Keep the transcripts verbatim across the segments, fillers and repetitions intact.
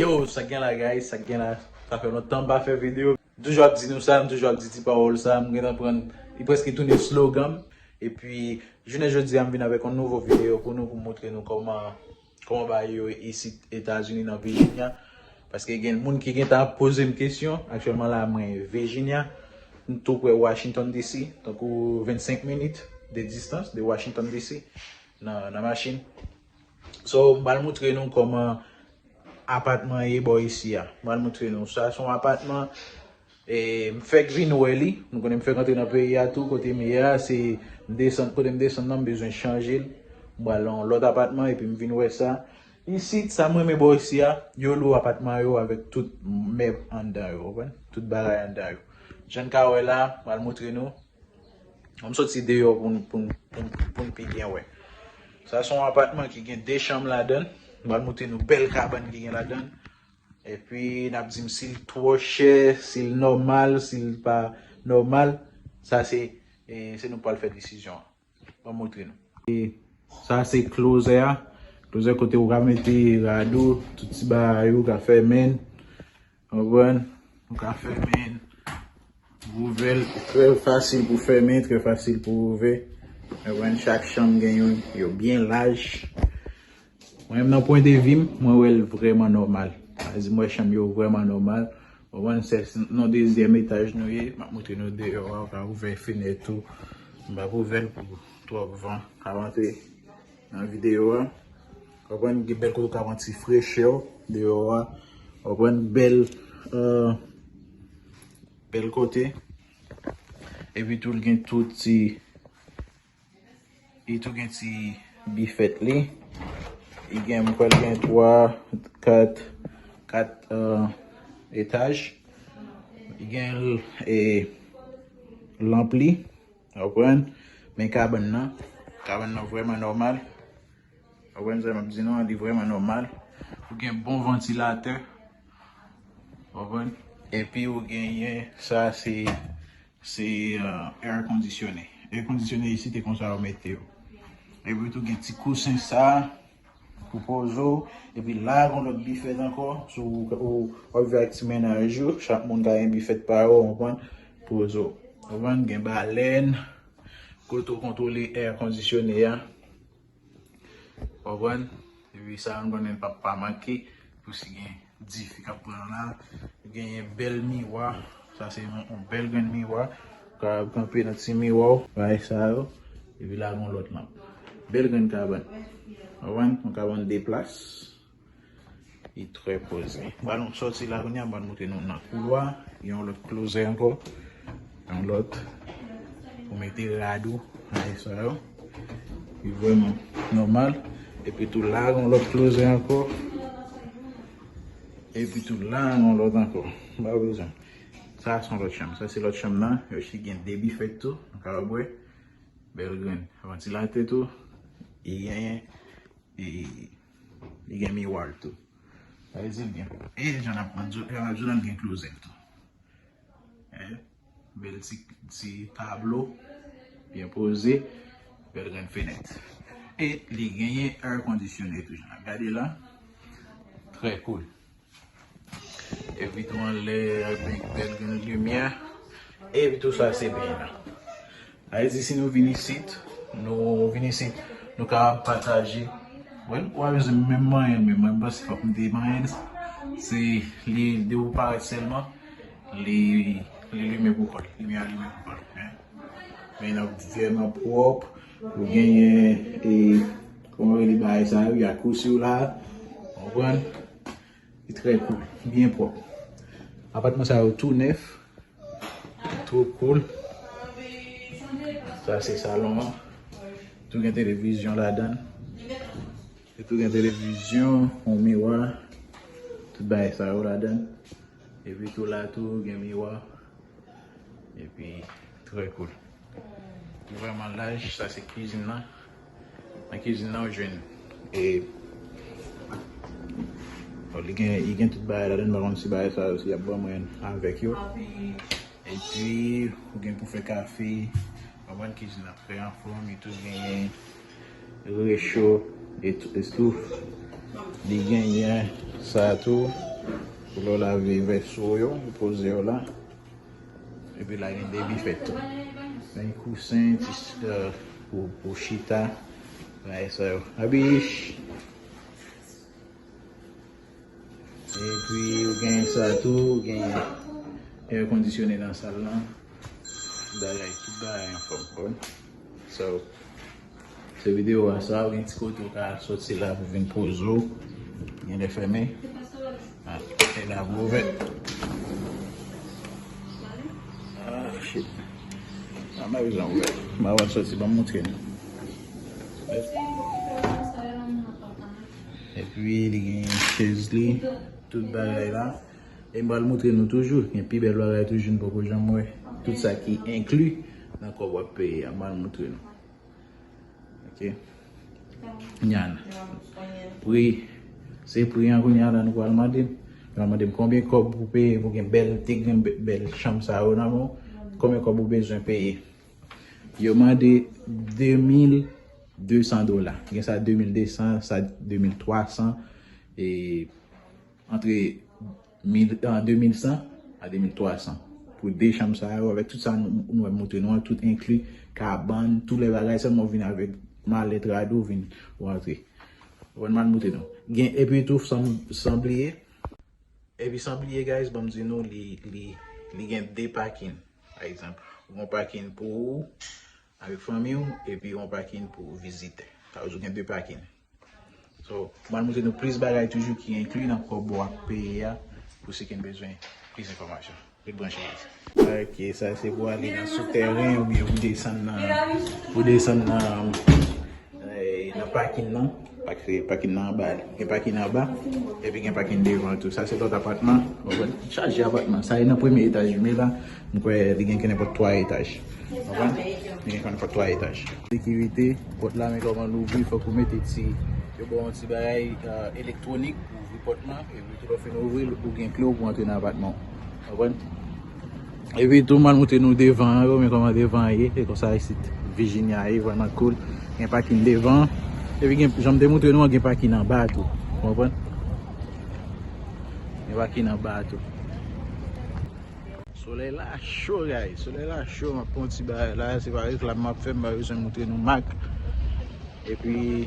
Yo, sa k gen la, guys? Sa k gen la? Sa fè lontan m pa fè videyo. M toujou ap di nou sa, m toujou ap di ti pawòl sa, m gentan pran, li prèske tounen slogan m. Epi, jounen jodi a, m vin avèk yon nouvo videyo pou nou, pou m montre nou kòman, kòman bagay yo isit Etazini nan Virginia. Paske gen moun ki gentan ap poze m kesyon. Aktyèlman la, mwen Virginia, m tou prè Washington D C, tankou vennsenk minit de distans de Washington D C nan, nan machin. So, m pral montre nou kòman apatman ye bò isi a. M pral montre nou. Sa se yon apatman, e, m fèk vin wè li. Nou konnen m fèk antre nan peyi a tou. Kote m ye a, se m desann, kote m desann nan, m bezwen chanje l. M pral nan yon lòt apatman epi m vin wè sa. Isit, sa m renmen bò isi a, yo lwe apatman yo avèk tout mèb anndan yo, w konprann? Tout bagay anndan yo. Jan n ka wè la, m pral montre nou. An m soti deyò pou n, pou n, pou n, pou n pi byen wè. Sa se yon apatman ki gen de chanm ladan l. M pral montre nou bèl kabann ki gen ladan l. Epi, n ap di m si l twò chè, si l nòmal, si l pa nòmal. Sa se, e, se nou k pral fè desizyon an. Ban m montre nou. E sa se klozè a. Klozè kote ou ka mete rad ou, tout ti bagay ou ka fèmen l. Konprann? Ou ka fèmen l. Ouvè l, trè fasil pou fèmen, trè fasil pou ouvè. Konprann? Chak chanm gen youn, yo byen laj. Mwen menm nan pwen de vi m, mwen wè l vrèman nòmal. Sa vle di m wè chanm yo vrèman nòmal. Konprann? Se nan dezyèm etaj nou ye, m ap montre nou deyò a, ou ka ouvè fenèt ou. M p ap ouvè l pou twòp van ka rantre nan videyo a. Konprann? Gen bèl kote ou ka pran ti frechè deyò a. Konprann? Bèl, euh, bèl kote. Epi tou, l gen tout ti, li tou gen ti bifèt li. Li gen, m kwè l gen twa, kat, kat, euh, etaj. Li gen, e, lanp li. Ou konprann? Men kabann nan, kabann nan vrèman nòmal. Ou konprann sa m ap di nou an, li vrèman nòmal. Ou gen bon vantilatè. Ou konprann? Epi ou genyen, sa se, se, euh, air conditionné. Air conditionné isit, se konsa yo mete yo. Epi tou gen ti kousen sa pou poze w. Epi la, gon lòt bifèt ankò. Si w, ou, w ap viv ak ti mennaj ou, chak moun ka gen bifèt pa yo, w konprann? Poze w. W konprann? Gen balèn, kote w kontwole air conditionné a. W konprann? Epi sa, nou konnen l p ap pa manke pou si gen dife k ap pran la. Genyen bèl miwa. Sa se yon, yon bèl grenn miwa. Ou ka kanpe nan ti miwa w, bagay sa yo. Epi la, gon lòt lanp. Bèl grenn kabann. W konprann? Yon kabann de plas. Li trè poze. M pral sòti la kounye a, m pral montre nou nan koulwa. Gen yon lòt klozè ankò. Yon lòt. Pou mete rad ou, bagay sa yo. Li vrèman nòmal. Epi tou la, yon lòt klozè ankò. Epi tou la, yon lòt ankò. M pa bezwen. Sa se yon lòt chanm. Sa se lòt chanm nan. Yo ki gen de bifèt tou. Nou ka wè. Bèl grenn vantilatè tou. Li genyen, li, li gen miwa l tou. Sa vle di l gen. E jan n ap pran, jan n ap di w la, l gen klozè tou. Eh, bèl ti, ti tablo, byen poze, bèl grenn fenèt. E li genyen air conditionné tou, jan n ap gade la. Trè cool. Epi tou anlè, bèl grenn limyè. Epi tou sa se benyen nan. Sa vle di si nou vin isit, nou vin isit, nou kapab pataje. Well, w a bezwen menm manyen l, men mwen m panse fòk m te manyen l. Se li, depi w parèt sèlman, li, li limen pou kò l. Limyè a limen pou kò l. Men, men l ap vrèman pwòp. Ou genyen, e, kòman yo rele bagay sa yo, jacuzzi w la. Konprann? Li trè cool, byen pwòp. Apatman sa yo tou nèf. Tou cool. Sa se salon an. Tou gen televizyon ladan l. Li tou gen televizyon, yon miwa. Tout bagay sa yo ladan l. Epi tou la tou gen miwa. Epi trè cool. Li vrèman laj, sa se kizin nan. Nan kizin nan, ou jwenn, e, bon, li gen, li gen tout bagay ladan, m pa konn si bagay sa yo, si y ap ban mwen avèk yo. Epi, ou gen pou fè kafe, konprann kizin nan trè anfòm, li tou genyen recho, e tou, e tou. Li genyen sa tou. Pou lè w lave vès ou yo, ou poze yo la. Epi la gen de bifèt tou. Gen kousen, ti, euh, pou, pou chita. Bagay sa yo. Abich. Epi ou gen sa tou, ou gen air conditionné nan sal lan. Bagay, tout bagay anfòm, bon. So, se videyo a sa, ou gen ti kote ou ka soti la pou vin poze w. Gen lè fèmen. Ah, e la pou ouvè. Ah, shit. Ah, m pa bezwen ouvè. M pa wè soti, ban m montre nou. Epi, li gen chèz li, tout bagay la. E m pral montre nou toujou. Gen pi bèl bagay toujou, nou poko janm wè. Tout sa ki enkli nan kòb w ap peye a, m pral montre nou. Ok. Nyan. Pri. Se pri an kounye a la nou pral mande m. Yo mande m konbyen kòb pou peye pou gen bèl, te gen bè-, bèl chanm sa yo nan men w. Konbyen kòb ou bezwen peye? Yo mande de mil de san dola. Gen sa de mil de san, sa de mil twa san. E antre mil, an de mil san a de mil twa san. Pou de chanm sa yo, avèk tout sa nou, nou ap montre nou an, tout enkli, kabann, tout lè bagay, sèlman w vin avèk malèt rad ou, vin, ou antre. Ou konprann, m al montre nou. Gen, epi tou, san, san bliye, epi san bliye, guys, ban m di nou, li, li, li gen de pakin. Pa egzanp, ou gen yon pakin pou ou, avèk fanmi w, epi yon pakin pou vizitè. Sa vle di w gen de pakin. So, m al montre nou plis bagay toujou ki enkli nan kòb w ap peye a, pou si ke n bezwen plis enfòmasyon. Ret branche, guys. Ok, sa se pou ale nan sou tèren oubyen pou desann nan, pou desann nan, eh, nan pakin nan. Paske pakin nan anba, gen pakin anba, epi gen pakin devan tou. Sa se lòt apatman. Ou konprann? Chaje apatman. Sa e nan premye etaj, men la, m kwè li gen kenenpòt twa etaj. Ou konprann? Li gen kenenpòt twa etaj. Sekirite, pòt la, men kòman l ouvri, fòk ou mete ti, yo ba w yon ti bagay, euh, elektwonik pou ouvri pòt lan, epi tou lè w fin ouvri l, ou gen kle w pou antre nan apatman w. Ou konprann? Epi tou, m al montre nou devan an yo, men kòman devan an ye. E konsa isit, Virginia ye, vrèman cool. Gen pakin devan. Epi gen, jan m te montre nou an, gen pakin anba tou. Ou konprann? Gen pakin anba tou. Solèy la cho, guys. Solèy la cho, m ap pran yon ti bagay la. Se pa reklam m ap fè, m pa bezwen montre nou mak. Epi,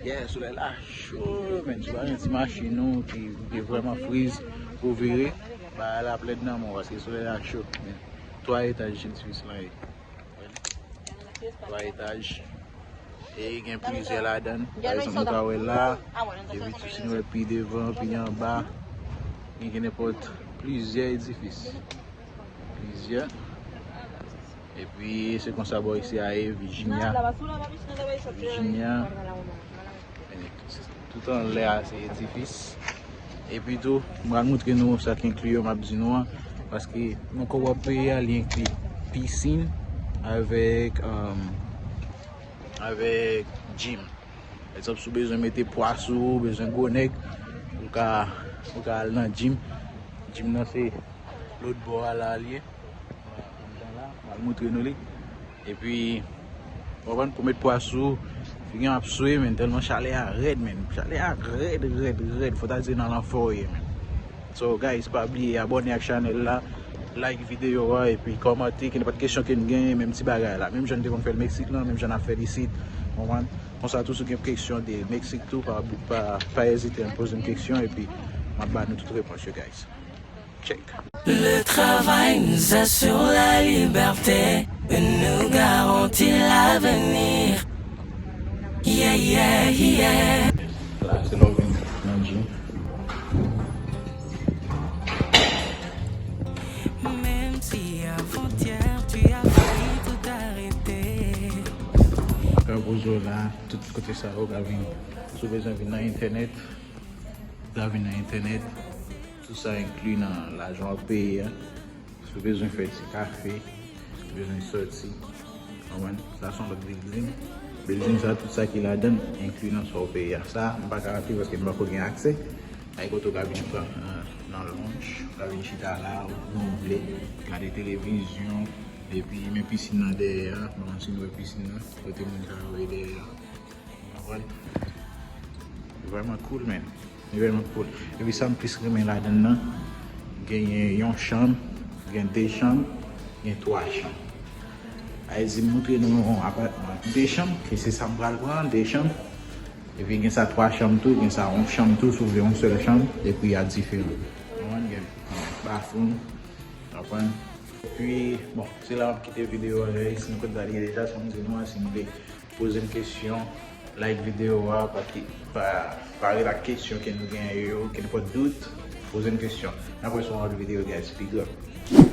yeah, solèy la cho, men. Si w pa gen ti machin ou ki, ki vrèman friz pou vire, bagay la ap lèd nan men w, paske solèy la cho, men. Twa etaj edifis lan ye. Twa etaj. E gen plizyè ladan l. Pa egzanp, nou ka wè la. Epi tou, si nou wè pi devan, pi anba, gen, gen nenpòt plizyè edifis. Plizyè. Epi, se konsa bò isi a ye, Virginia. Virginia. Tout anlè a se edifis. Epi tou, m pral montre nou sa k enkli yo, m ap di nou an. Paske nan kòb w ap peye a, li enkli pisin avèk, um, avèk gym. Pa egzanp, si w bezwen mete pwa sou ou, bezwen gwo nèg, ou ka, ou ka al nan gym. Gym nan se lòt bò a la l ye. Anndan la, m al montre nou li. Epi, w konprann, pou met pwa sou ou, figi an ap swe, men, tèlman chalè a rèd, men. Chalè a rèd, rèd, rèd. Fò ta di nan lanfè w ye, men. So, guys, pa bliye abòne ak chanèl la, like videyo a, epi kòmante, ke nenpòt kesyon ke n genyen, menm ti bagay la. Menm jan n te konn fè l Meksik lan, menm jan n ap fè l isit, w konprann? Konsa tou, si w gen kesyon de Meksik tou, pa, pa, pa ezite poze m kesyon, epi m ap ba nou tout repons yo, guys. Check. Le travail nous assure la liberté, il nous garantit l'avenir. Yeah, yeah, yeah. La, se lè w vin nan gym. Même si avant-hier tu as failli tout arrêter. Fè poze w la, tout kote sa yo ka vin. Si w bezwen vin nan entènèt, ou ka vin nan entènèt. Tout sa enkli nan lajan w ap peye a. Si w bezwen fè ti kafe, si w bezwen sòti, w konprann? Sa se yon lòt building. Building sa, tout sa ki ladan l, enkli nan sa w peye a. Sa, m pa ka rantre paske m pako gen aksè. Ay kote w ka vin pran, euh, nan lounge, w ka vin chita la, ou vle, gade televizyon, epi men pisin nan dèyè a, m pa konn si nou wè pisin nan, kote moun ka wè dèyè a. Ou konprann? Vrèman cool, man. Development pool. Epi sa m plis renmen ladan l nan, genyen yon chanm, gen de chanm, gen twa chanm. Ayiti, m montre nou yon apatman de chanm, ke se sa m pral pran, de chanm. Epi gen sa twa chanm tou, gen sa yon chanm tou, si w vle yon sèl chanm, epi a diferan. Ou konprann? Gen bathroom, ou konprann? Epi, bon, se la m ap kite videyo a, guys. Nou konn sa li ye deja, sa m di nou an, si nou vle poze m kesyon, like videyo a, pa ki, pa, pa ret ak kesyon ke nou genyen yo, ke nenpòt dout, poze m kesyon. N ap wè sou yon lòt videyo, guys. Big up.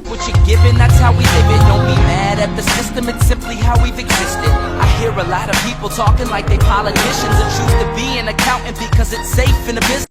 What you giving, that's how we live it. Don't be mad at the system, it's simply how we've existed. I hear a lot of people talking like they politicians and choose to be an accountant because it's safe in the business.